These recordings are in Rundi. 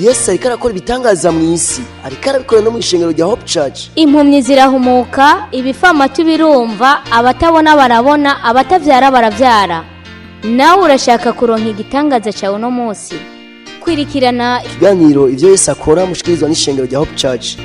Yesu ariko arakora ibitangaza mu isi, ariko arabikora no mu ishengero rya Hope Church. Impumyi zirahumuka, ibifamatu birumva, abatabona barabona, abatavyara baravyara. Nawe urashaka kuronka igitangaza cyawe uno munsi? Kwirikirana ikiganiro Ivyo Yesu Akora mushikirizwa n'ishengero rya Hope Church.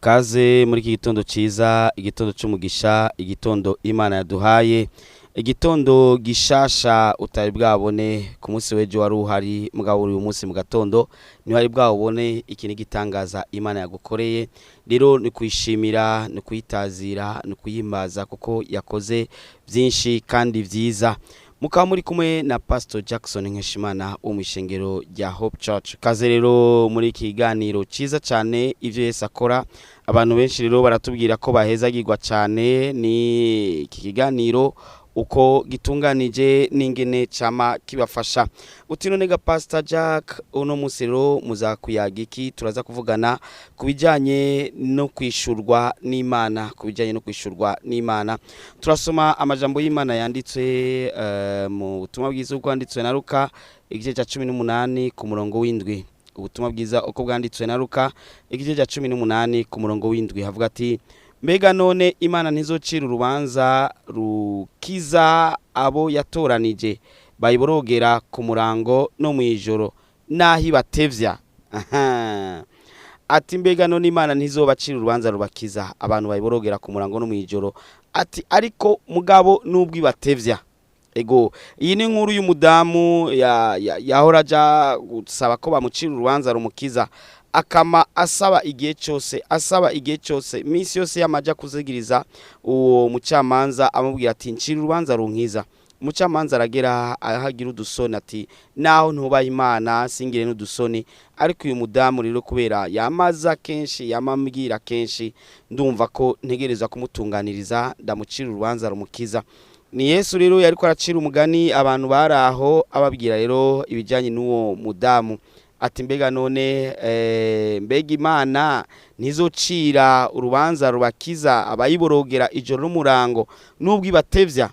Kaze muri iki gitondo cyiza, igitondo cy'umugisha, igitondo Imana yaduhaye, igitondo gishasha utari bwabone. Ku munsi w'ejo wari uhari, mugabo uyu munsi mu gatondo ntiwari bwawubone. Iki ni igitangaza Imana yagukoreye. Rero ni kuyishimira, ni kuyitazira, ni kuyimbaza kuko yakoze byinshi kandi byiza. Mukaba muri kumwe na Pastor Jackson Nkeshimana wo mu ishengero rya Hope Church. Kaze rero muri iki kiganiro cyiza cyane, Ivyo Yesu Akora. Abantu benshi rero baratubwira ko bahezagirwa cyane ni iki kiganiro, uko gitunganije n'ingene cama kibafasha. Uti none ga Pastor Jack, uno munsi rero muzakuyaga iki? Turaza kuvugana ku bijyanye no kwishurwa n'Imana. Ku bijyanye no kwishurwa n'Imana, turasoma amajambo y'Imana yanditswe mu butumwa bwiza bwanditswe na Luka, igice cya 18 ku murongo w'7. Ubutumwa bwiza uko bwanditswe na Luka, igice cya 18 ku murongo w'7, havuga ati: "Mbega none Imana ntizocira urubanza rukiza abo yatoranije bayiborogera ku murango no mu ijoro, naho ibatevya?" Aha. Ati: "Mbega none Imana ntizobacira urubanza rubakiza abantu bayiborogera ku murango no mu ijoro?" Ati: "Ariko mugabo nubwo ibatevya." Ego, iyi ni inkuru y'umudamu yahora aja gusaba ko bamucira urubanza rumukiza, akama asaba igihe cyose, asaba igihe cyose, iminsi yose yamaja kuzigiriza uwo mucamanza, amubwira ati: "Ncira urubanza runkiza." Umucamanza aragera ahagira udusoni, ati: "Naho ntubaha Imana, singire n'udusoni, ariko uyu mudamu rero kubera yamaza kenshi, yamambwira kenshi, ndumva ko ntegereza kumutunganiriza, ndamucira urubanza rumukiza." Ni Yesu rero yariko aracira umugani abantu bari aho, ababwira rero ibijyanye n'uwo mudamu, ati: "Mbega none mbega Imana ntizocira urubanza rubakiza abayiborogera ijoro n'umurango, nubwo ibatevya?"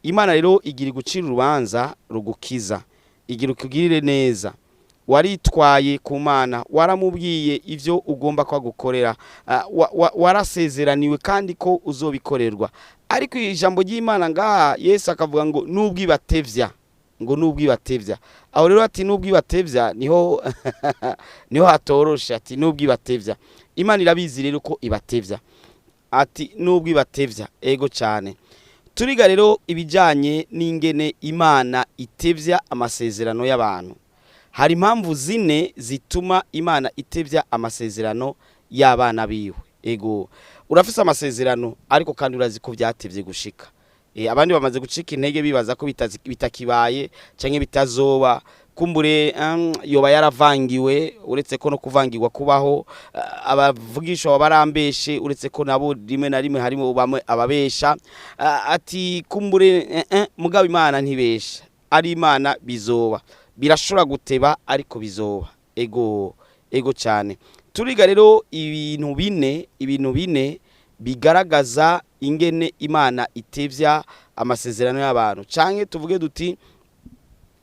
Imana rero igira gucira urubanza rugukiza, igira ukugirire neza. Waritwaye ku Mana, waramubwiye ivyo ugomba ko agukorera, warasezeraniwe kandi ko uzobikorerwa. Ariko ijambo ry'Imana ngaha, Yesu akavuga ngo nubwo ibatevya, ngo nubwo ibatevya. Aho rero ati nubwo ibatevya, niho hatoroshe. Ati nubwo ibatevya, Imana irabizi rero ko ibatevya. Ati nubwo ibatevya. Ego cyane. Turiga rero ibijyanye n'ingene Imana itevya amasezerano y'abantu. Hari impamvu zine zituma Imana itevya amasezerano y'abana biwe. Ego, urafise amasezerano, ariko kandi urazi ko byatevye gushika. Abandi bamaze gucika intege, bibaza ko bitakibaye canke bitazoba, kumbure yoba yaravangiwe, uretse ko no kuvangirwa kubaho, abavugisha barambeshe, uretse ko nabo rimwe na rimwe harimo bamwe ababesha. Ati kumbure mugabo Imana ntibesha, ari Imana bizoba. Birashobora guteba, ariko bizoba. Ego, ego cyane. Turiga rero ibintu bine, ibintu bine bigaragaza ingene Imana itevya amasezerano y'abantu, canke tuvuge duti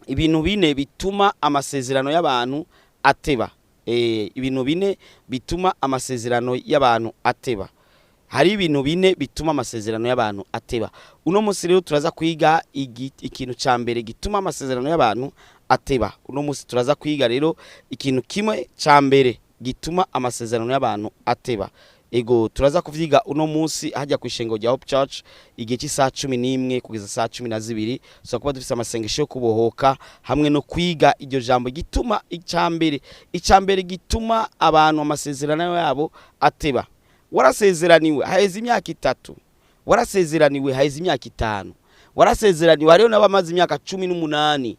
ibintu bine bituma amasezerano y'abantu ateba. Ibintu bine bituma amasezerano y'abantu ateba. Hari ibintu bine bituma amasezerano y'abantu ateba. Uno munsi rero turaza kwiga ikintu ca mbere gituma amasezerano y'abantu ateba. Uno munsi turaza kwiga rero ikintu kimwe ca mbere gituma amasezerano y'abantu ateba. Ego, turaza kuvyiga uno munsi hajya ku ishengo rya Hope Church igihe cy'isaha 11 kugeza saa 12. Tuza kuba dufise amasengesho yo kubohoka hamwe no kwiga iryo jambo gituma icambere, icambere gituma abantu amasezerano yabo ateba. Warasezeraniwe haheze imyaka 3, warasezeraniwe haheze imyaka 5, warasezeraniwe, hariho n'abamaze imyaka 18.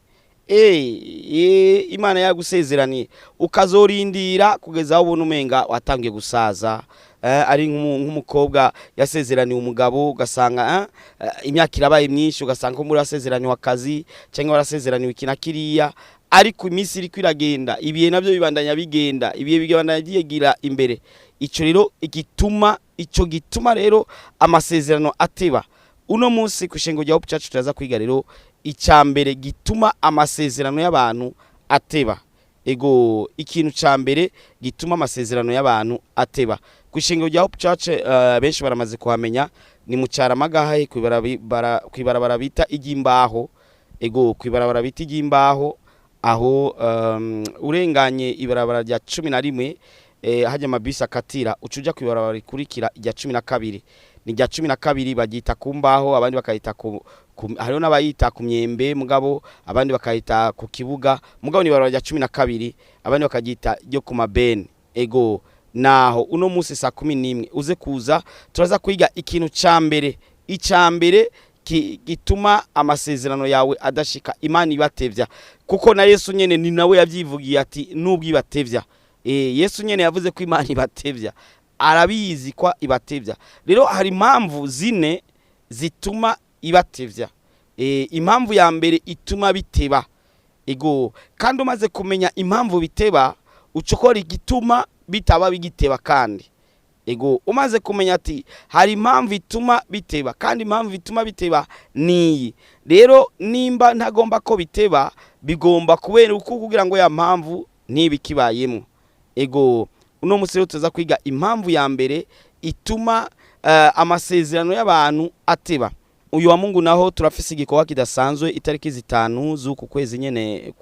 Imana yagusezeraniye, ukazorindira kugeza aho ubona umenga watangiye gusaza. Ari nk'umukobwa yasezeraniwe umugabo, ugasanga imyaka irabaye myinshi, ugasanga ko muri wasezeraniwe akazi cyangwa warasezeraniwe iki na kiriya, ariko iminsi iriko iragenda, ibihe nabyo bibandanya bigenda, ibihe bibandanya byigira imbere. Ico rero igituma, ico gituma rero amasezerano ateba. Uno munsi ku ishengo rya Hope Church turaza kwiga rero icya mbere gituma amasezerano y'abantu ateba. Ego, ikintu ca mbere gituma amasezerano y'abantu ateba ku ishengero rya Hope Church, benshi baramaze kuhamenya, ni mu Caramagahe, kwibarabara bita iry'imbaho. Ego, kwibarabara bita iry'imbaho, aho urenganye ibarabara rya 11, hajya amabisi akatira, ucuja kwibarabara rikurikira irya 12, ni irya 12, baryita ku mbaho, abandi bakayita ku hariho n'abayita ku myembe, mugabo abandi bakayita ku kibuga, mugabo ni ibarabara rya 12, abandi bakaryita ryo ku mabeni. Ego, naho uno munsi saa 11 uze kuza, turaza kwiga ikintu ca mbere, ica mbere gituma amasezerano yawe adashika, Imana ibatevya, kuko na Yesu nyene ni nawe yavyivugiye ati nubwo ibatevya. Yesu nyene yavuze ko Imana ibatevya, arabizi ko ibatevya. Rero hari impamvu zine zituma ibatevya. Impamvu ya mbere ituma biteba, ego, kandi umaze kumenya impamvu biteba, ucokora igituma bitaba bigiteba. Kandi ego, umaze kumenya ati hari impamvu ituma biteba, kandi impamvu ituma biteba niyi, rero nimba ntagomba ko biteba, bigomba kubera uko kugira ngo ya mpamvu ntibikibayemo. Ego, uno munsi rero tuza kwiga impamvu ya mbere ituma amasezerano y'abantu ateba. Uyu wa Mungu naho turafise igikorwa kidasanzwe itariki 5 z'uku kwezi nyene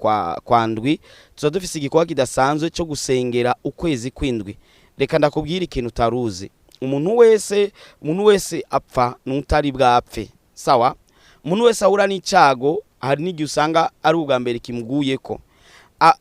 kwa ndwi, tuza dufise igikorwa kidasanzwe cyo gusengera ukwezi kw'indwi. Reka ndakubwira ikintu utaruzi: umuntu wese apfa n'utari bwapfe, sawa? Umuntu wese ahura n'icago, hari n'igihe usanga ari ubwa mbere kimuguyeko.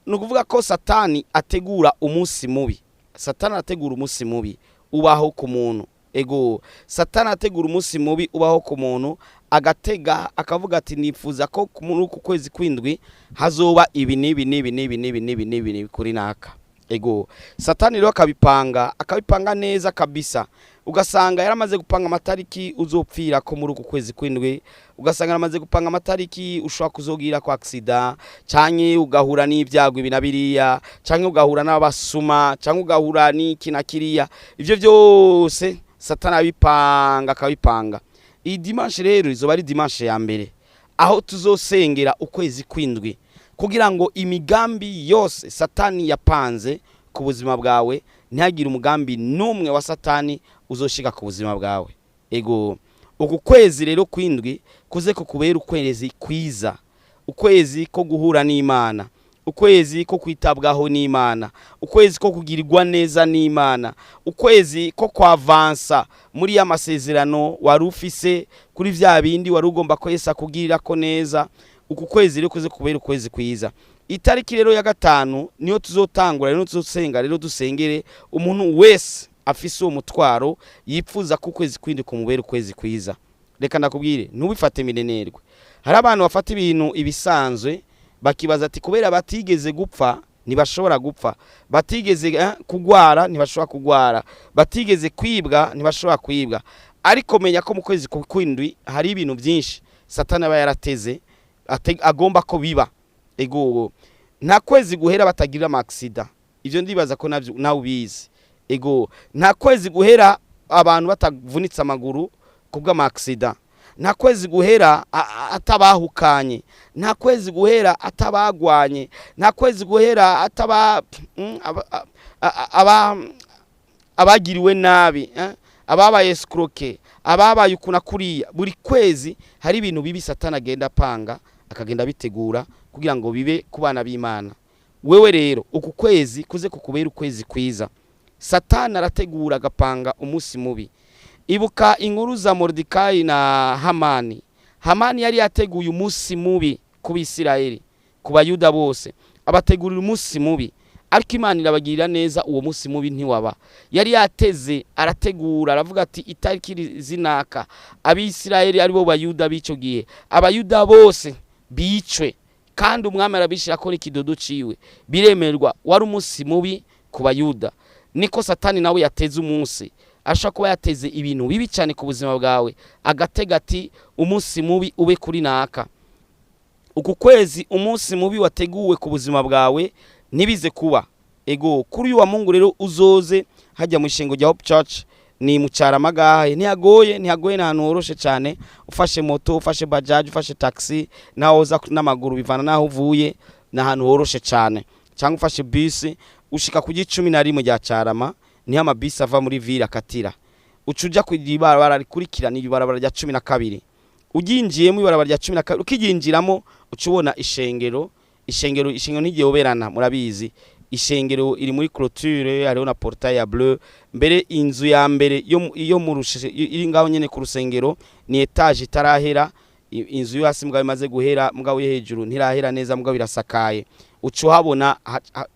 Ni ukuvuga ko Satani ategura umunsi mubi. Satani ategura umunsi mubi ubaho ku muntu. Ego, Satani ategura umunsi mubi ubaho ku muntu, agatega akavuga ati nifuza ko muri uku kwezi kw'indwi hazoba ibi n'ibi n'ibi n'ibi n'ibi n'ibi n'ibi n'ibi kuri naka. Ego, Satani rero akabipanga neza kabisa, ugasanga yaramaze gupanga amatariki uzopfira ko muri uku kwezi kw'indwi, ugasanga yaramaze gupanga amatariki ushobora kuzogira ko accident, canke ugahura n'ibyago ibi na biriya, canke ugahura n'abasuma, canke ugahura n'iki na kiriya. Ivyo byose Satani abipanga, akabipanga. Iyi dimanche rero izoba ari dimanche ya mbere aho tuzosengera ukwezi kw'indwi, kugira ngo imigambi yose Satani yapanze ku buzima bwawe, ntihagire umugambi n'umwe wa Satani uzoshika ku buzima bwawe. Ego, uku kwezi rero kw'indwi kuze kukubera ukwezi kwiza, ukwezi ko guhura n'Imana, ukwezi ko kwitabwaho n'Imana, ukwezi ko kugirirwa neza n'Imana, ukwezi ko kwavansa muri ya masezerano wari ufise, kuri vya bindi wari ugomba ko Yesu akugirira ko neza. Uku kwezi rero kuze kubera ukwezi kwiza. Itariki rero ya 5 niyo tuzotangura rero, tuzosenga rero, dusengere umuntu wese afise uwo mutwaro, yipfuza ko ukwezi kwindi kumubera ukwezi kwiza. Reka ndakubwire, ntubifate minenerwe. Hari abantu bafata ibintu ibisanzwe, bakibaza ati kubera batigeze gupfa ntibashobora gupfa, batigeze kugwara ntibashobora kugwara, batigeze kwibwa ntibashobora kwibwa. Ariko menya ko mu kwezi kw'indwi hari ibintu byinshi Satani aba yarateze, agomba ko biba. Ego, nta kwezi guhera batagira ama accident, ivyo ndibaza ko navyo nawe ubizi. Ego, nta kwezi guhera abantu batavunitse amaguru kubw'ama accident, nta kwezi guhera atabahukanye, nta kwezi guhera atabagwanye, nta kwezi guhera ataba abagiriwe nabi, ababaye escroqués, ababaye ukuna kuriya. Buri kwezi hari ibintu bibi Satani agenda apanga, akagenda abitegura kugira ngo bibe ku bana b'Imana. Wewe rero uku kwezi kuze kukubera ukwezi kwiza. Satani arategura, agapanga umunsi mubi. Ibuka inkuru za Moridekayi na Hamani. Hamani yari yateguye umunsi mubi ku Bisirayeli, ku Bayuda bose, abategurira umunsi mubi, ariko Imana irabagirira neza, uwo munsi mubi ntiwaba. Yari yateze, arategura, aravuga ati itariki zinaka Abisirayeli, aribo Bayuda b'icyo gihe, Abayuda bose bicwe, kandi umwami arabishira ko n'ikidodo ciwe biremerwa. Wari umunsi mubi ku Bayuda. Niko Satani nawe yateze umunsi, ashobora kuba yateze ibintu bibi cyane ku buzima bwawe, agatega ati umunsi mubi ube kuri naka. Uku kwezi umunsi mubi wateguwe ku buzima bwawe ntibize kuba. Ego, kuri uyu wa Mungu rero uzoze hajya mu ishengo rya Hope Church, ni mu Caramagahe. Ntihagoye, ntihagoye, ni ahantu horoshe cyane. Ufashe moto, ufashe bajaji, ufashe taxi, naho uza n'amaguru, bivana naho uvuye, ni ahantu horoshe cyane. Cyangwa ufashe bisi ushika ku 11 rya Carama, niho amabisi ava muri ville akatira. Uca uja ku ibarabara rikurikirana ibarabara rya 12. Uginjiyemo ibarabara rya 12, ukiryinjiramo uca ubona ishengero. Ishengero ntigiyoberana, murabizi. Ishengero iri muri clôture, hariho na portail ya bleu. Mbere inzu ya mbere yo mu iri ngaho nyene ku rusengero ni étage itarahera. Inzu yo hasi mugabo imaze guhera, mugabo yo hejuru ntirahera neza, mugabo irasakaye. Uca uhabona,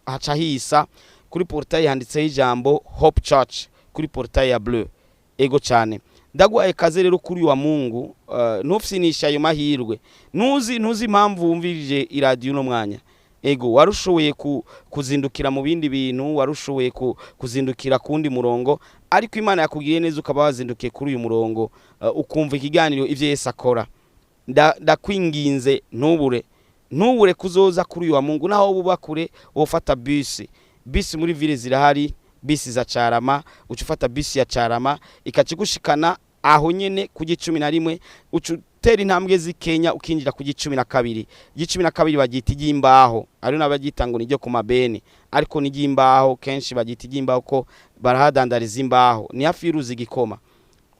haca hisa kuri portail handitseho ijambo Hope Church kuri portail ya bleu. Ego cyane, ndaguhaye kaze rero kuri wa Mungu. Ntufyinisha ayo mahirwe. Ntuzi impamvu wumvirije iradiyo uno mwanya. Ego, warushoboye kuzindukira mu bindi bintu, warushoboye kuzindukira ku wundi murongo, ariko Imana yakugiriye neza ukaba wazindukiye kuri uyu murongo, ukumva ikiganiro ivyo Yesu akora. Ndakwinginze ntubure kuzoza kuri uyu wa Mungu. Naho buba kure, wofata bisi. Bisi muri ville zirahari, bisi za Carama. Uca ufata bisi ya Carama ikakigushikana aho nyene ku 11, uca utera intambwe z'Ikenya ukinjira ku 12. 12 bagita iry'imbaho, ari n'abagyita ngo niryo ku mabeni, ariko ni iry'imbaho. Kenshi bagita iry'imbaho ko barahadandariza imbaho. Ni hafi y'uruzi Gikoma.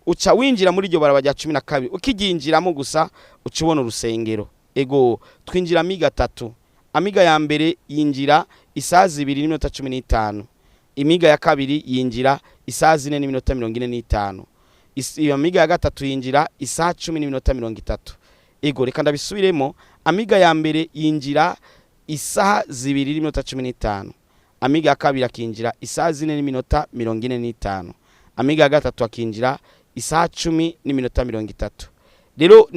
Uca winjira muri iryo barabara rya 12, ukiryinjiramo gusa uca ubona urusengero. Ego, twinjira amiga atatu. Amiga ya mbere yinjira isaha 2:15, imiga ya kabiri yinjira isaha 4:45, iyo amiga ya gatatu yinjira isaha 10:30. Ego, reka ndabisubiremo. Amiga ya mbere yinjira isaha 2:15, amiga ya kabiri akinjira isaha 4:45, amiga ya gatatu akinjira isaha 10:30. Rero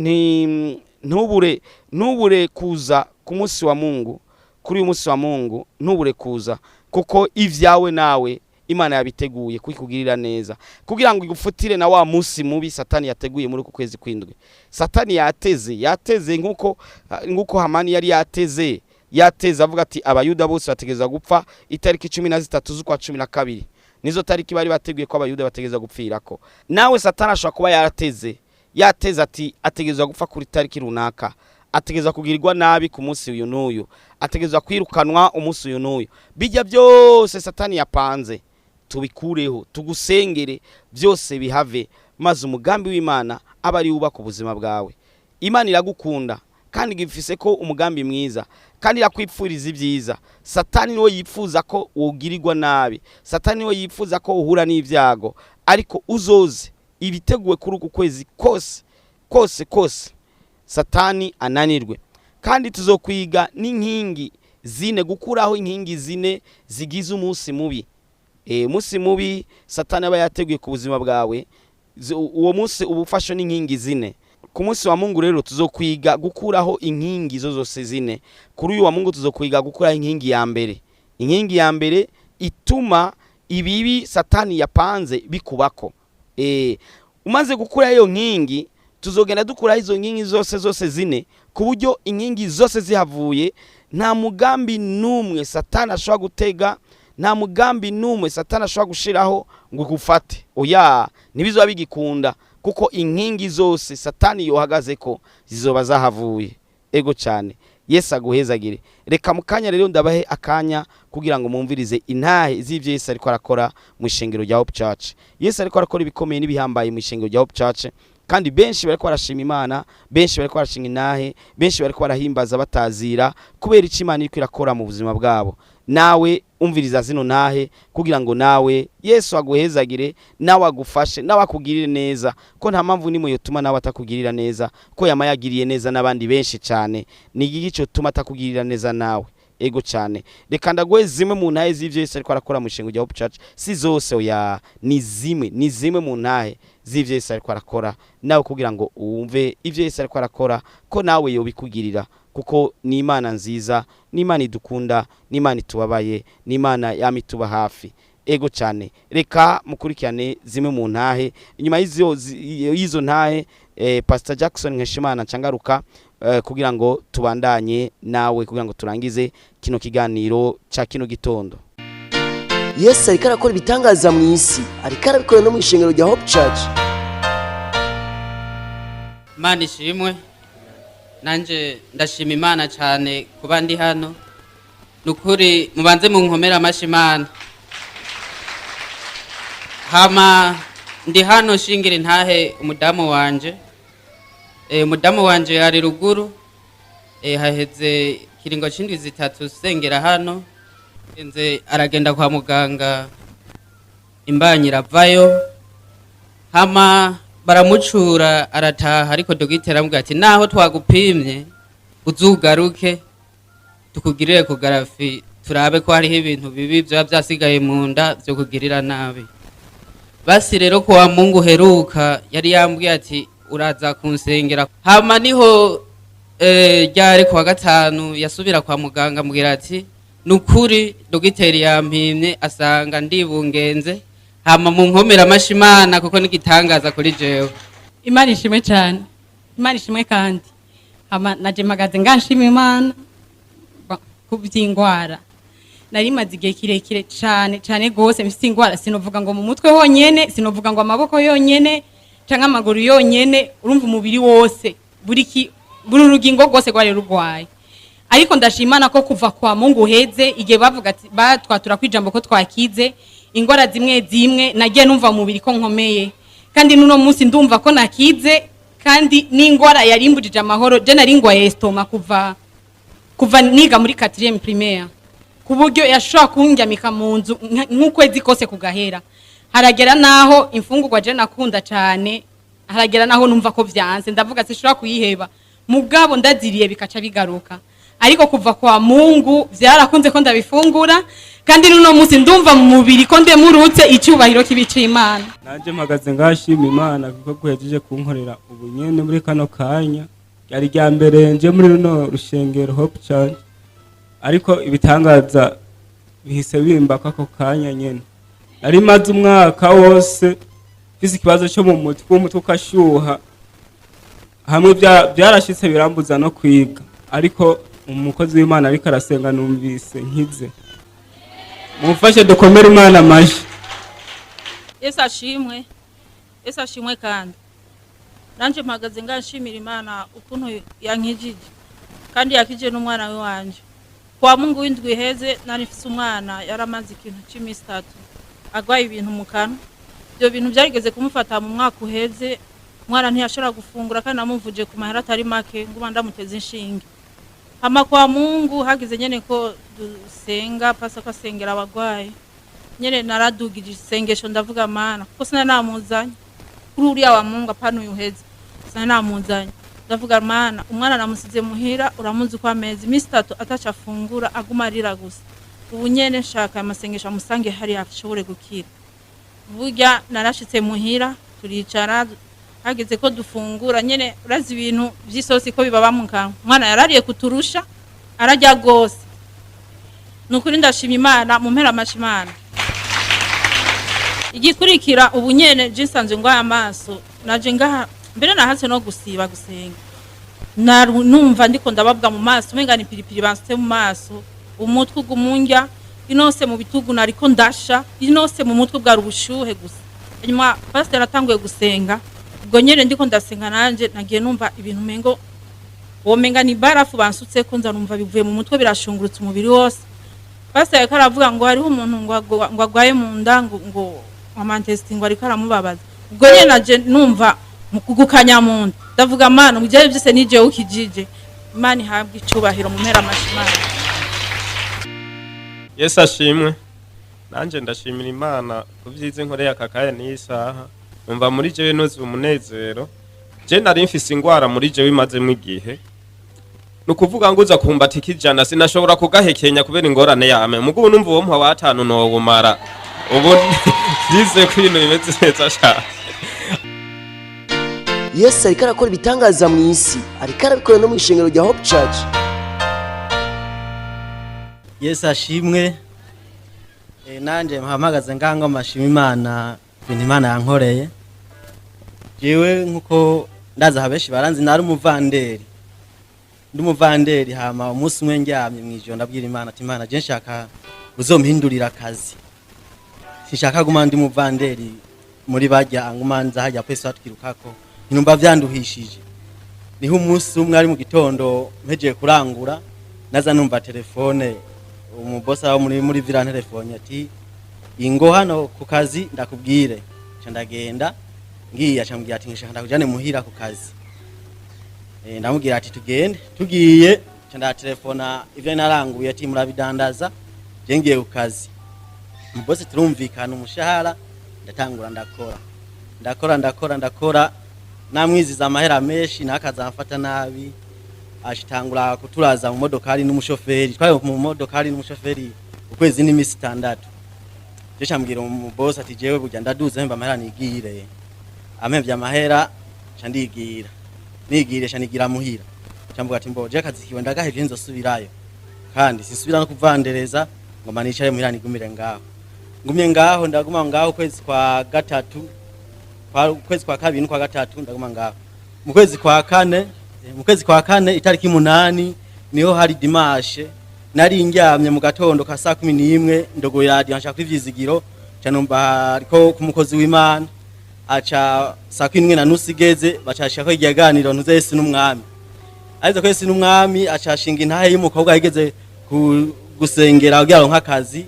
ntubure kuza ku munsi wa Mungu. Kuri uyu munsi wa Mungu ntubure kuza, kuko ivyawe nawe Imana yabiteguye kwikugirira neza kugira ngo igufutire na wa munsi mubi Satani yateguye muri uku kwezi kwindwi. Satani yateze nkuko Hamani yari yateze avuga ati Abayuda bose bategeza gupfa itariki 13 z'ukwa 12. Nizo tariki bari bateguye ko Abayuda bategeza gupfirako. Nawe Satani ashobora kuba yateze ati ategezwa gupfa kuri tariki runaka, ategezwa kugirirwa nabi ku munsi uyu n'uyu, ategezwa kwirukanwa umunsi uyu n'uyu. Bijya byose Satani yapanze tubikureho, tugusengere byose bihave, maze umugambi w'Imana aba ari wubaka ubuzima bwawe. Imana iragukunda kandi igifise ko umugambi mwiza, kandi irakwipfuriza ibyiza. Satani niwe yifuza ko wogirirwa nabi, Satani niwe yifuza ko uhura n'ibyago, ariko uzoze ibiteguwe kuri uku kwezi kose kose kose, Satani ananirwe. Kandi tuzokwiga n'inkingi zine, gukuraho inkingi zine zigize umunsi mubi. Umunsi mubi Satani aba yateguye ku buzima bwawe, uwo munsi uba ufashwe n'inkingi zine. Ku munsi wa Mungu rero tuzokwiga gukuraho inkingi zo zose zine. Kuri uyu wa Mungu tuzokwiga gukuraho inkingi ya mbere, inkingi ya mbere ituma ibibi Satani yapanze bikubako. Umaze gukuraho iyo nkingi, tuzogenda dukuraho izo nkingi zose zose zine, ku buryo inkingi zose zihavuye nta mugambi n'umwe Satani ashobora gutega, nta mugambi n'umwe Satani ashobora gushiraho ngo igufate. Oya, ntibizoba bigikunda, kuko inkingi zose Satani yohagaze ko zizoba zahavuye. Ego cyane, Yesu aguhezagire. Reka mu kanya rero ndabahe akanya kugira ngo mumvirize intahe z'ivyo Yesu ariko arakora mu ishengero rya Hope Church. Yesu ariko arakora ibikomeye n'ibihambaye mu ishengero rya Hope Church, kandi benshi bariko barashima Imana, benshi bariko barashinga intahe, benshi bariko barahimbaza batazira kubera ico Imana iriko irakora mu buzima bwabo. Nawe umviriza zino ntahe kugira ngo nawe Yesu aguhezagire, nawe agufashe, nawe akugirire neza, ko nta mpamvu nimwe yotuma nawe atakugirira neza, ko yama yagiriye neza n'abandi benshi cyane. Ni igiki cyotuma atakugirira neza nawe? Ego cyane, reka ndaguhe zimwe mu ntahe z'ivyo Yesu ariko arakora mu ishengero rya Hope Church. Si zose, oya, ni zimwe mu ntahe z'ivyo Yesu ariko arakora, nawe kugira ngo wumve ivyo Yesu ariko arakora, ko nawe yobikugirira, kuko ni Imana nziza, ni Imana idukunda, ni Imana itubabaye, ni Imana yama ituba hafi. Ego cyane, reka mukurikirane zimwe mu ntahe. Inyuma y'izo ntahe, Pastor Jackson Nkeshimana ncangaruka kugira ngo tubandanye nawe, kugira ngo turangize kino kiganiro ca kino gitondo. Yesu ariko arakora ibitangaza mu isi, ariko arabikora no mu ishengero rya Hope Church. Imana ishimwe. Nanje ndashima Imana cyane kuba ndi hano. Nukuri mubanze munkomere amashi Imana. Hama ndi hano shingira intahe umudamu wanje. Umudamu wanje ari ruguru. Haheze kiringo c'indwi 3 sengera hano. Nze aragenda kwa muganga, imbanyi iravayo. Hama baramucura arataha, ariko dogiteri aramubwira ati naho twagupimye uzugaruke tukugirire ecography turabe ko hariho ibintu bibi vyoba vyasigaye mu nda vyo kugirira nabi. Basi rero kuwa Mungu heruka yari yambwiye ati uraza kunsengera. Hama niho ryari kuwa gatanu yasubira kwa muganga ambwira ati nukuri dogiteri yampimye asanga ndibungenze. Hama munkomera amashi Imana kuko nigitangaza kuri jewe. Imana ishimwe cyane, Imana ishimwe kandi. Hama naje mpagaze nganshima Imana ku by'ingwara. Nari maze igihe kirekire cyane cyane gose mfite ingwara, sinovuga ngo mu mutwe honyene, sinovuga ngo amaboko yonyene canke amaguru yonyene, urumva umubiri wose buri rugingo rwose rwari rugwaye. Ariko ndashimana ko kuva kwa Mungu heze igihe bavuga ati batwatura kwijambo ko twakize ingwara zimwe zimwe, nagiye numva umubiri ko nkomeye, kandi nuno munsi ndumva ko nakize, kandi n'ingwara yarimbujije amahoro. Je nari ngwaye estomac kuva niga muri 4e primaire, ku buryo yashobora kundyamika mu nzu nk'ukwezi kose kugahera. Haragera naho imfungurwa je nakunda cyane, haragera naho numva ko vyanse, ndavuga sinshobora kuyiheba, mugabo ndaziriye bikaca bigaruka. Ariko kuva kwa Mungu vyarakunze ko ndabifungura, kandi nuno munsi ndumva mu mubiri ko ndemurutse. Icyubahiro kibica Imana. Nanje mpagaze ngashima Imana kuko guhejeje kunkorera ubu nyene muri kano kanya. Ryari rya mbere nje muri runo rushengero Hope Church, ariko ibitangaza bihise bimba ako kanya nyene. Nari maze umwaka wose mfise ikibazo cyo mu mutwe, umutwe ukashuha hamwe byarashitse birambuza no kwiga, ariko umukozi w'Imana ariko arasenga numvise nkize. Mumfashe dukomere Imana amashi. Yesu ashimwe, Yesu ashimwe kandi. Nanje mpagaze nganshimira Imana ukuntu yankijije kandi yakije n'umwana we wanje. Kwa Mungu w'indwi iheze nari mfise umwana yaramaze ikintu c'imisi 3 agwaye ibintu mu kanwa. Ibyo bintu byarigeze kumufata mu mwaka uheze, umwana ntiyashobora gufungura kandi namuvuje ku mahera atari make nguma ndamuteze inshinge. Hama kwa Mungu hagize nyene ko dusenga, pasa ko asengera abagwayi. Nyene naradugije isengesho ndavuga Mana kuko sinari namuzanye kuri uriya wa Mungu apana uyu uheze, sinari namuzanye. Ndavuga Mana umwana namusize muhira, uramuzi ko amezi imisi 3 ataca afungura aguma arira gusa. Ubu nyene nshaka amasengesho amusange hariya ashobore gukira. Burya narashitse muhira turicara, hageze ko dufungura nyene urazi ibintu vy'isosi ko bibaba mu kanwa. Umwana yarariye kuturusha ararya gose. Nukuri ndashima Imana, mumpera amashi Imana. Igikurikira ubu nyene je nsanzwe ngwaye amaso, naje ngaha mbere nahatse no gusiba gusenga. Numva ndiko ndababwa mu maso, umenga ni piripiri bansutse mu maso, umutwe ugumundya, inose mu bitugu nariko ndasha, inose mu mutwe bwari ubushuhe gusa. Hanyuma pastor atanguye gusenga, ubwo nyene ndiko ndasenga nanje nagiye numva ibintu mengo womenga ni barafu bansutse ko nza numva bivuye mu mutwe birashungurutse umubiri wose. Pastor yariko aravuga ngo hariho umuntu ngo agwaye mu nda ngo amantesting ngo ariko aramubabaza. Ubwo nyene naje numva mu kugukanya mu nda, ndavuga Mana mu gihe byose nije ukijije. Imana ihabwe icubahiro mu mpera amashi Imana. Yesu ashimwe. Nanje ndashimira Imana ku vyiza inkoreye aka kanya n'iyi saha. Numva muri jewe nuzuye umunezero. Je nari mfise ingwara muri jewe imazemwo igihe. Nukuvuga ngo uza kumbata ikijana sinashobora kugahekenya kubera ingorane yame. Mugubu numva uwo mpa watanu nowumara. Ubu ndize ko ibintu bimeze neza cane. Yesu ariko arakora ibitangaza mu isi, ariko arabikora no mu ishengero rya Hope Church. Yesu ashimwe. Nanje mpamagaze ngango mashima Imana ibintu Imana yankoreye. Jewe nkuko ndaza abenshi baranzi nari umuvanderi. Ndi umuvanderi, hama umunsi umwe ndyamye mwijoro ndabwira Imana ati Imana je nshaka uzompindurira akazi. Sinshaka guma ndi umuvanderi muri barya nguma nza hajya pesa twirukako. Ntumva vyanduhishije. Niho umunsi umwe ari mu gitondo mpejeye kurangura naza numva telefone Umubosa wo muri villa telefone ati ingo hano ku kazi ndakubwire. Nca ndagenda, ngiye acambwira ati nshaka ndakujane muhira ku kazi. Ndamubwira ati tugende. Tugiye nca ndatelefona ivyo naranguye ati murabidandaza, je ngiye ku kazi. Umubosi turumvikana umushahara, ndatangura ndakora, ndakora, ndakora, ndakora, namwiziza amahera menshi nakazamfata nabi. Ashitangura kuturaza mu modokari n'umushoferi, twari mu modokari n'umushoferi ukwezi n'imisi 6. Je cambwira umubosi ati jewe burya ndaduze, mba amahera nigire. Ampevye amahera ca ndigira, nigire ca nigira muhira. Camvuga ati mbo je akazi kiwe ndagahevye, nzosubirayo kandi sinsubira no kuvandereza ngo manicare muhira, nigumire ngaho. Ngumye ngaho, ndaguma ngaho ukwezi kwa gatatu, kwa ukwezi kwa kabiri n'ukwa gatatu ndaguma ngaho. Mu kwezi kwa kane, mu kwezi kwa kane itariki 8 niho hari dimanche, nari ndyamye mu gatondo ka saa 11, ndogoye radio nshaka kuri Vyizigiro, ca numva ariko ku mukozi w'Imana aca saa 11:30 igeze bacashika ko ikiganiro ntuze Yesu n'umwami. Ariko ko Yesu n'umwami acashinga intahe y'umukobwa yigeze gusengera kugira aronke akazi,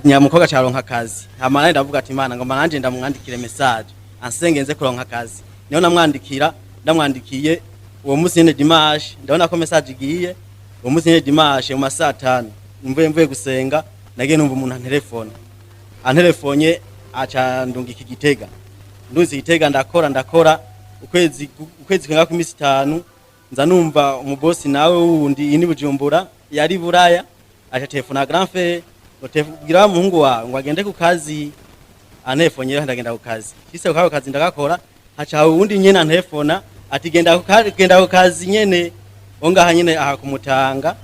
nyamukobwa acaronka akazi. Hama nanje ndavuga ati Imana ngoma nanje ndamwandikire message ansenge nze kuronka akazi. Niho namwandikira, ndamwandikiye uwo munsi nyene dimanche, ndabona ko message igiye uwo munsi nyene dimanche mu masaa 5 mvuye gusenga, nagiye numva umuntu antelefone, antelefonye aca ndungika Igitega. Nduzi Igitega ndakora, ndakora ukwezi kwenga ku misi 5, nza numva umubosi nawe wundi ini Bujumbura yari Buraya aca telefona grand frère ngo tebwira muhungu wawe ngo agende ku kazi. Antefonye ndagenda ku kazi, shise ku kazi ndagakora, haca uwundi nyene antefona ati genda ku kazi, genda ku kazi nyene ongaha nyene aha kumutanga.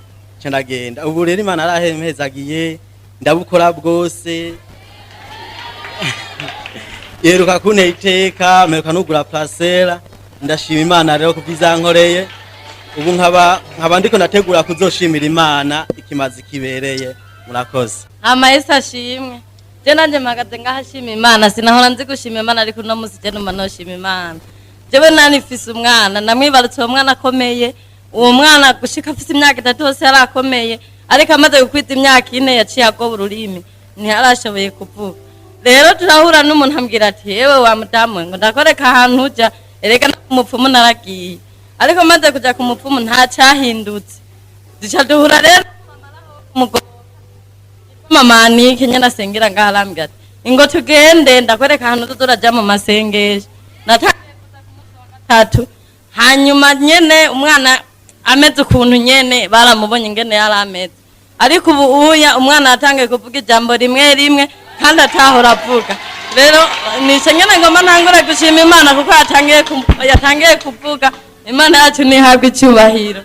Ca ndagenda. Ubu rero Imana arahempezagiye, ndabukora bwose, yeruka kuntera iteka, mperuka nugura parcelle. Ndashima Imana rero kubw'izankoreye. Ubu nkaba ndiko ndategura kuzoshimira Imana ikimazi kibereye. Murakoze. Hama Yesu ashimwe. Je nanje mpagaze ngaho ashima Imana. Sinahora nzi gushima Imana, ariko uno munsi je numva noshima Imana. Jewe nani mfise umwana, namwibarutse uwo mwana akomeye. Uwo mwana gushika afise imyaka 3 hose yari akomeye, ariko amaze gukwiza imyaka 4 yaciye agoba ururimi, ntiyarashoboye kuvuga. Rero turahura n'umuntu ambwira ati yewe wa mudamu we, ngo ndakwereka ahantu uja. Erega no ku mupfumu naragiye, ariko maze kuja ku mupfumu nta cahindutse. Duca duhura rero umugore mama Anike nyene asengera ngaho, arambwira ati ingo tugende ndakwereka ahantu tuza uraja mu masengesho. Natangiye kuza ku munsi wa gatatu, hanyuma nyene umwana ameze ukuntu nyene baramubonye ingene yari ameze, ariko ubu uya umwana yatangiye kuvuga ijambo rimwe rimwe kandi atahora avuga. Rero nico nyene ngomba ntangure gushima Imana kuko yatangiye kuvuga. Imana yacu ntihabwe icyubahiro.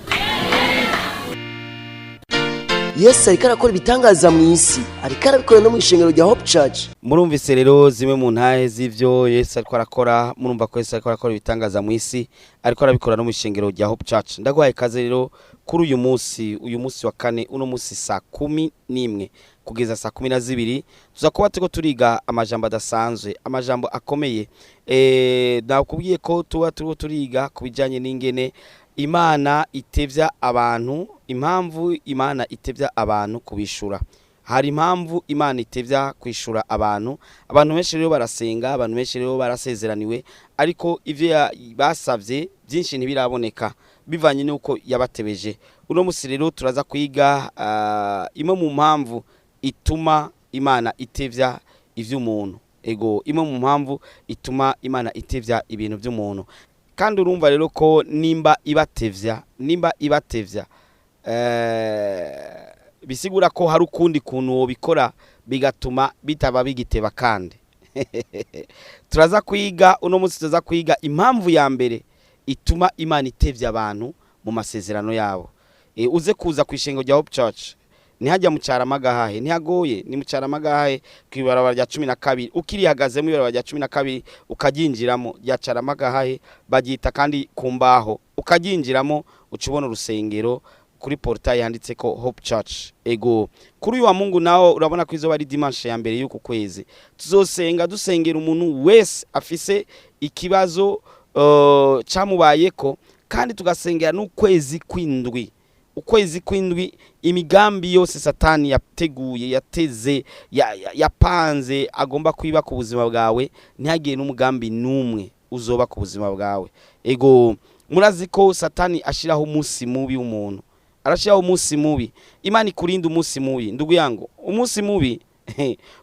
Yesu ariko arakora ibitangaza mu isi, ariko arabikora no mu ishengero rya Hope Church. Murumvise rero zimwe mu ntahe z'ivyo Yesu ariko arakora. Murumva ko Yesu ariko arakora ibitangaza mu isi, ariko arabikora no mu ishengero rya Hope Church. Ndaguhaye ikaze rero kuri uyu munsi, uyu munsi wa kane, uno munsi saa 11 kugeza saa 12 tuza kuba turiko turiga amajambo adasanzwe, amajambo akomeye. Nakubwiye ko tuba turiko turiga ku bijanye n'ingene Imana itevya abantu, impamvu Imana itevya abantu kubishura. Hari impamvu Imana itevya kwishura abantu. Abantu benshi rero barasenga, abantu benshi rero barasezeraniwe, ariko ivyo basavye byinshi ntibiraboneka bivanye n'uko yabatebeje. Uno musi rero turaza kwiga imwe mu mpamvu ituma Imana itevya ivy'umuntu. Ego, imwe mu mpamvu ituma Imana itevya ibintu by'umuntu. Kandi urumva rero ko nimba ibatevya, bisigura ko hari ukundi kuntu wobikora bigatuma bitaba bigiteba. Kandi turaza kwiga uno munsi, turaza kwiga impamvu ya mbere ituma Imana itevya abantu mu masezerano yabo. Uze kuza ku ishengo rya Hope Church, ntihajya mu Cyaramagahahe, ntihagoye, ni mu Cyaramagahahe ku ibarabara rya 12. Ukirihagazemo ibarabara rya 12 ukaryinjiramo rya Cyaramagahahe, baryita kandi ku mbaho, ukaryinjiramo uca ubona urusengero kuri portail yanditse ko Hope Church. Ego, kuri uyu wa Mungu nawo urabona ko izoba ari dimanche ya mbere y'uku kwezi, tuzosenga dusengera umuntu wese afise ikibazo camubayeko, kandi tugasengera n'ukwezi kw'indwi. Ukwezi kw'indwi, imigambi yose Satani yateguye, yateze, yapanze agomba kwiba ku buzima bwawe, ntihagire n'umugambi n'umwe uzoba ku buzima bwawe. Ego, murazi ko Satani ashiraho umunsi mubi w'umuntu, arashiraho umunsi mubi. Imana ikurinda umunsi mubi, ndugu yangu. Umunsi mubi,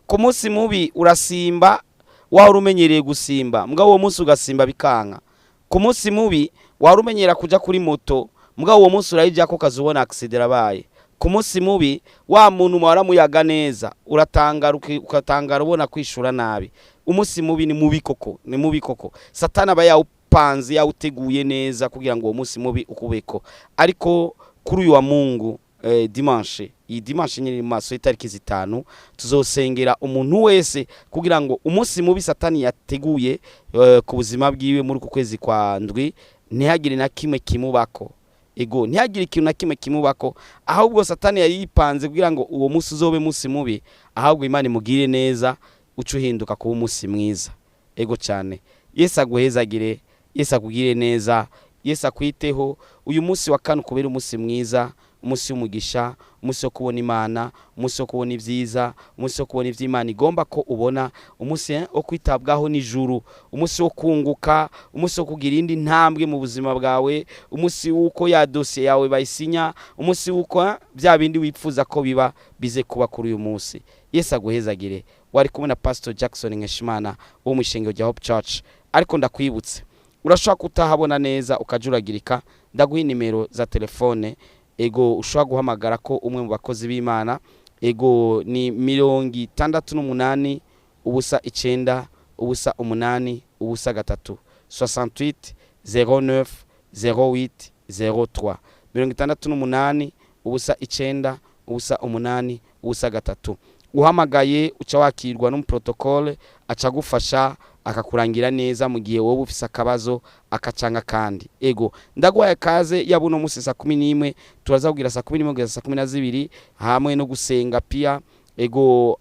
ku munsi mubi urasimba, wahora umenyereye gusimba, mugabo uwo munsi ugasimba bikanka. Ku munsi mubi wahora umenyera kuja kuri moto, mugabo uwo munsi urayijako ukazubona accident irabaye. Ku munsi mubi wa muntu muhora muyaga neza, uratangara, ukatangara ubona kwishura nabi. Umunsi mubi ni mubi koko, ni mubi koko. Satani aba yawupanze, yawuteguye neza kugira ngo uwo munsi mubi ukubeko. Ariko kuri uyu wa Mungu, dimanche, iyi dimanche nyine mu maso y'itariki 5, tuzosengera umuntu wese kugira ngo umunsi mubi Satani yateguye ku buzima bwiwe muri uku kwezi kwa ndwi ntihagire na kimwe kimubako. Ego, ntihagire ikintu na kimwe kimubako. Ahubwo Satani yari yipanze kugira ngo uwo munsi uzobe munsi mubi, ahubwo Imana imugire neza, uce uhinduka kuba umunsi mwiza. Ego cyane. Yesu aguhezagire, Yesu akugire neza, Yesu akwiteho. Uyu munsi wa kane ukubere umunsi mwiza, umunsi w'umugisha, umunsi wo kubona Imana, umunsi wo kubona ibyiza, umunsi wo kubona iby'Imana igomba ko ubona, umunsi wo kwitabwaho n'ijuru, umunsi wo kunguka, umunsi wo kugira indi ntambwe mu buzima bwawe, umunsi w'uko ya dosiye yawe bayisinya, umunsi w'uko bya bindi wifuza ko biba bize kuba kuri uyu munsi. Yesu aguhezagire. Wari kumwe na Pastor Jackson Nkeshimana wo mu ishengero rya Hope Church. Ariko ndakwibutse, urashobora kutahabona neza ukajuragirika, ndaguha nimero za telefone. Ego, ushobora guhamagara ko umwe mu bakozi b'Imana. Ego, ni 68 0 9 0 8 0 3, 68 09 08 03, 68 0 9 0 8 0 3. Uhamagaye uca wakirwa n'umuprotocole, aca agufasha akakurangira neza mu gihe wowe ufise akabazo akacanga. Kandi ego, ndaguhaye kaze yabuno musi saa 11, turaza kugira saa 11 kugeza saa 12 hamwe no gusenga pia. Ego,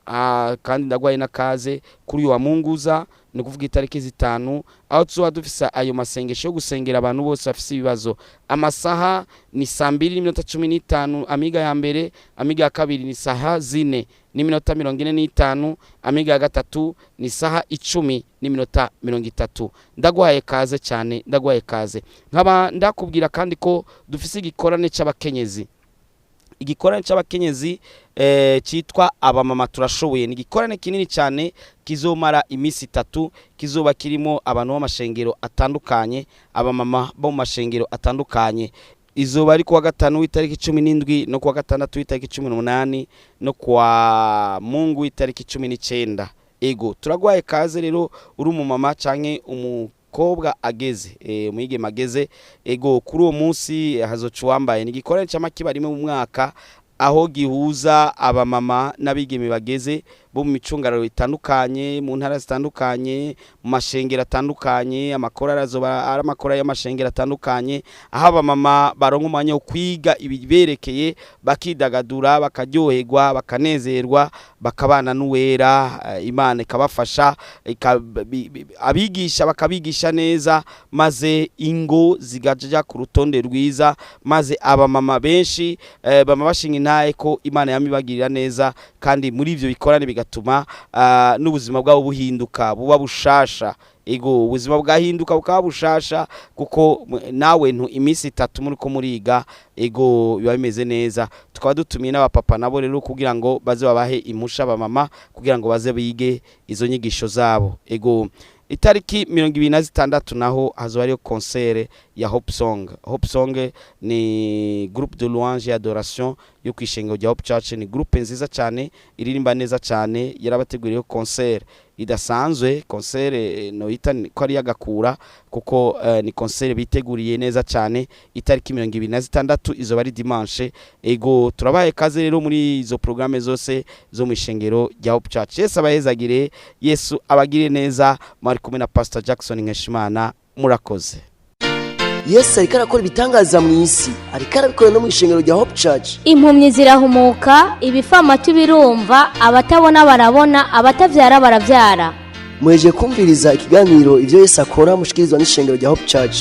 kandi ndaguhaye n'akaze kuri uyu wa Munguza, ni kuvuga itariki 5, aho tuzoba dufise ayo masengesho yo gusengera abantu bose bafise ibibazo. Amasaha ni saa 2:15 amiga ya mbere, amiga ya kabiri ni saha 4:45, amiga ya gatatu ni saha 10:30. Ndaguhaye kaze cyane, ndaguhaye kaze. Nkaba ndakubwira kandi ko dufise igikorane c'abakenyezi, igikorane c'abakenyezi cyitwa Abamama Turashoboye. Ni igikorane kinini cyane kizomara iminsi 3, kizoba kirimo abantu b'amashengero atandukanye, abamama bo mu mashengero atandukanye. Izoba ari kuwa gatanu w'itariki 17, no kuwa gatandatu w'itariki 18, no kuwa Mungu w'itariki 19. Ego, turaguhaye kaze rero uri umumama canke umukobwa ageze, umwigeme ageze. Ego, kuri uwo munsi hazoca uwambaye. Ni igikorane c'amakiba rimwe mu mwaka, aho gihuza abamama n'abigeme bageze bo mu micungararo itandukanye, mu ntara zitandukanye, mu mashengero atandukanye. Amakorali azoba ari amakorali y'amashengero atandukanye, aho abamama baronka umwanya wo kwiga ibiberekeye, bakidagadura, bakaryoherwa, bakanezerwa, bakabana n'uwera. Imana ikabafasha, abigisha bakabigisha neza, maze ingo zigaja ku rutonde rwiza, maze abamama benshi bama bashinga intahe ko Imana yamibagirira neza. Kandi muri ivyo bikorane bigatuma n'ubuzima bwabo buhinduka, buba bushasha. Ego, ubuzima bwahinduka bukaba bushasha, kuko nawe ntu iminsi 3 muri ko muriga. Ego, biba bimeze neza. Tukaba dutumiye n'abapapa nabo rero kugira ngo baze babahe impusha abamama kugira ngo baze bige izo nyigisho zabo. Ego, itariki 26 naho hazoba hariyo concert ya Hope Song. Hope Song ni groupe de louange et adoration yo kwishengero rya Hope Church. Ni groupe nziza cyane, iririmba neza cyane, yarabateguriye concert idasanzwe, concert noyita ko ari yagakura, kuko ni concert biteguriye neza cyane. Itariki 26 izoba ari dimanche. Ego, turabaye kaze rero muri izo programme zose zo mu ishengero rya Hope Church. Yesu abahezagire, Yesu abagire neza. Mwari kumwe na Pastor Jackson Nkeshimana, murakoze. Yesu ariko arakora ibitangaza mu isi, ariko arabikora no mu ishengero rya Hope Church. Impumyi zirahumuka, ibifamatu birumva, abatabona barabona, abatavyara baravyara. Muhejeje kumviriza ikiganiro Ivyo Yesu Akora mushikirizwa n'ishengero rya Hope Church.